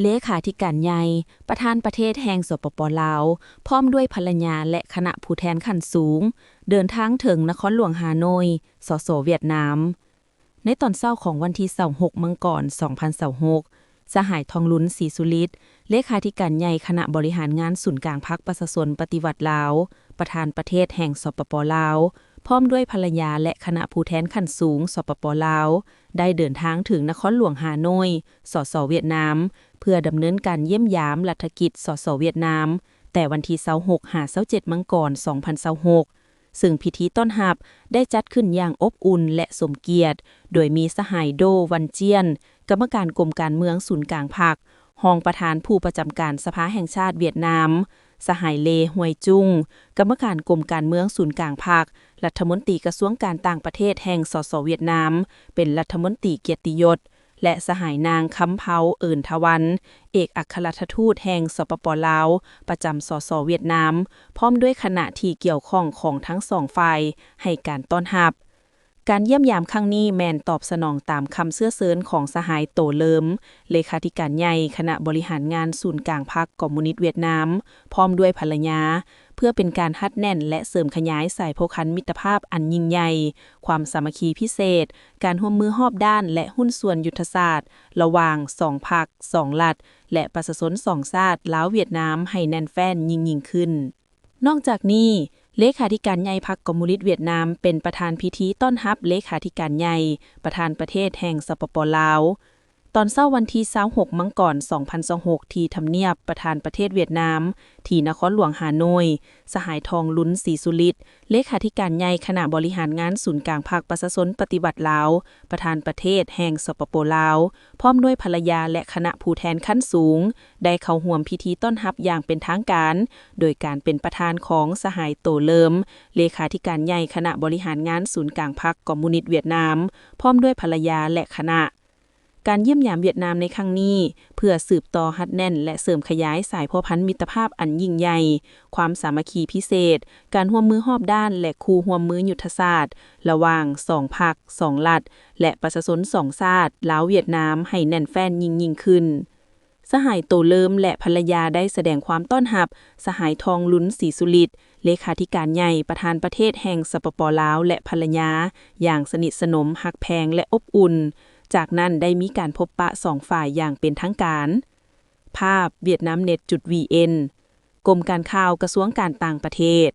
ເລຂາທິການໃຫຍ່ ປະທານປະເທດແຫ່ງ ສປປ ລາວ ພ້ອມດ້ວຍພັນລະຍາ ແລະ ຄະນະຜູ້ແທນຂັ້ນສູງ ເດີນທາງເຖິງນະຄອນຫຼວງຮ່າໂນ້ຍ ສສ ຫວຽດນາມ. ໃນຕອນເຊົ້າຂອງວັນທີຊາວຫົກ ມັງກອນ ສອງພັນຊາວຫົກ, ສະຫາຍ ທອງລຸນ ສີສຸລິດ ເລຂາທິການໃຫຍ່ຄະນະບໍລິຫານງານສູນກາງພັກປະຊາຊົນປະຕິວັດລາວ ປະທານປະເທດແຫ່ງ ສປປ ລາວ ພ້ອມດ້ວຍພັນລະຍາ ແລະ ຄະນະຜູ້ແທນຂັ້ນສູງ ສປປ ລາວ ໄດ້ເດີນທາງເຖິງນະຄອນຫຼວງຮ່າໂນ້ຍ ສສ ຫວຽດນາມ ເພື່ອດຳເນີນການຢ້ຽມຢາມລັດຖະກິດ ສສ ຫວຽດນາມ ແຕ່ວັນທີຊາວຫົກ ຫາ ຊາວເຈັດ ມັງກອນ ສອງພັນຊາວຫົກ ເຊິ່ງພິທີຕ້ອນຮັບໄດ້ຈັດຂຶ້ນຢ່າງອົບອຸ່ນ ແລະ ສົມກຽດ ໂດຍມີສະຫາຍ ໂດ ວັນຈຽນ ກຳມະການກົມການເມືອງສູນກາງພັກ, ຮອງປະທານຜູ້ປະຈຳການສະພາແຫ່ງຊາດຫວຽດນາມ, ສະຫາຍ ເລ ຮວຍຈຸງ ກຳມະການກົມການເມືອງສູນກາງພັກ, ລັດຖະມົນຕີກະຊວງການຕ່າງປະເທດແຫ່ງ ສສ ຫວຽດນາມ ເປັນລັດຖະມົນຕີກຽດຕິຍົດ ແລະ ສະຫາຍ ນາງ ຄຳເພົາ ເອີນທະວັນ ເອກອັກຄະລັດຖະທູດແຫ່ງ ສປປ ລາວ ປະຈຳ ສສ ຫວຽດນາມ ພ້ອມດ້ວຍຄະນະທີ່ກ່ຽວຂ້ອງຂອງທັງສອງຝ່າຍ ໃຫ້ການຕ້ອນຮັບ. ການຢ້ຽມຢາມຄັ້ງນີ້ແມ່ນຕອບສະໜອງຕາມຄຳເຊື້ອເຊີນຂອງສະຫາຍ ໂຕເລີມ ເລຂາທິການໃຫຍ່ຄະນະບໍລິຫານງານສູນກາງພັກຄອມມູນິດຫວຽດນາມ ພ້ອມດ້ວຍພັນລະຍາ ເພື່ອເປັນການຮັດແໜ້ນ ແລະ ເສີມຂະຫຍາຍສາຍພົວພັນມິດຕະພາບອັນຍິ່ງໃຫຍ່, ຄວາມສາມັກຄີພິເສດ, ການຮ່ວມມືຮອບດ້ານ ແລະ ຫຸ້ນສ່ວນຍຸດທະສາດ ລະຫວ່າງສອງພັກ, ສອງລັດ ແລະ ປະຊາຊົນສອງຊາດ ລາວ-ຫວຽດນາມ ໃຫ້ແໜ້ນແຟ້ນຍິ່ງໆຂຶ້ນ. ນອກຈາກນີ້, ເລຂາທິການໃຫຍ່ພັກຄອມມູນິດຫວຽດນາມ ເປັນປະທານພິທີຕ້ອນຮັບເລຂາທິການໃຫຍ່ ປະທານປະເທດແຫ່ງ ສປປ ລາວ. ຕອນເຊົ້າວັນທີຊາວຫົກ ມັງກອນ ສອງພັນຊາວຫົກ ທີ່ທຳນຽບປະທານປະເທດຫວຽດນາມ ທີ່ນະຄອນຫຼວງຮ່າໂນ້ຍ, ສະຫາຍ ທອງລຸນ ສີສຸລິດ ເລຂາທິການໃຫຍ່ຄະນະບໍລິຫານງານສູນກາງພັກປະຊາຊົນປະຕິວັດລາວ ປະທານປະເທດແຫ່ງ ສປປ ລາວ ພ້ອມດ້ວຍພັນລະຍາ ແລະ ຄະນະຜູ້ແທນຂັ້ນສູງ ໄດ້ເຂົ້າຮ່ວມພິທີຕ້ອນຮັບຢ່າງເປັນທາງການ ໂດຍການເປັນປະທານຂອງສະຫາຍ ໂຕເລີມ ເລຂາທິການໃຫຍ່ຄະນະບໍລິຫານງານສູນກາງພັກຄອມມູນິດຫວຽດນາມ ພ້ອມດ້ວຍພັນລະຍາ ແລະ ຄະນະ. ການຢ້ຽມຢາມຫວຽດນາມໃນຄັ້ງນີ້ ເພື່ອສືບຕໍ່ຮັດແໜ້ນ ແລະ ເສີມຂະຫຍາຍສາຍພົວພັນມິດຕະພາບອັນຍິ່ງໃຫຍ່, ຄວາມສາມັກຄີພິເສດ, ການຮ່ວມມືຮອບດ້ານ ແລະ ຄູ່ຮ່ວມມືຍຸດທະສາດ ລະຫວ່າງສອງພັກ, ສອງລັດ ແລະ ປະຊາຊົນສອງຊາດ ລາວ-ຫວຽດນາມ ໃຫ້ແໜ້ນແຟ້ນຍິ່ງໆຂຶ້ນ. ສະຫາຍ ໂຕເລີມ ແລະ ພັນລະຍາໄດ້ສະແດງຄວາມຕ້ອນຮັບສະຫາຍ ທອງລຸນ ສີສຸລິດ ເລຂາທິການໃຫຍ່ ປະທານປະເທດແຫ່ງ ສປປ ລາວ ແລະ ພັນລະຍາ ຢ່າງສະໜິດສະໜົມ, ຮັກແພງ ແລະ ອົບອຸ່ນ. ຈາກນັ້ນໄດ້ມີການພົບປະສອງຝ່າຍຢ່າງເປັນທາງການ. ພາບ, ຫວຽດນາມເນັດ ຈຸດ ວີເອັນ ກົມການຂ່າວ ກະຊວງການຕ່າງປະເທດ.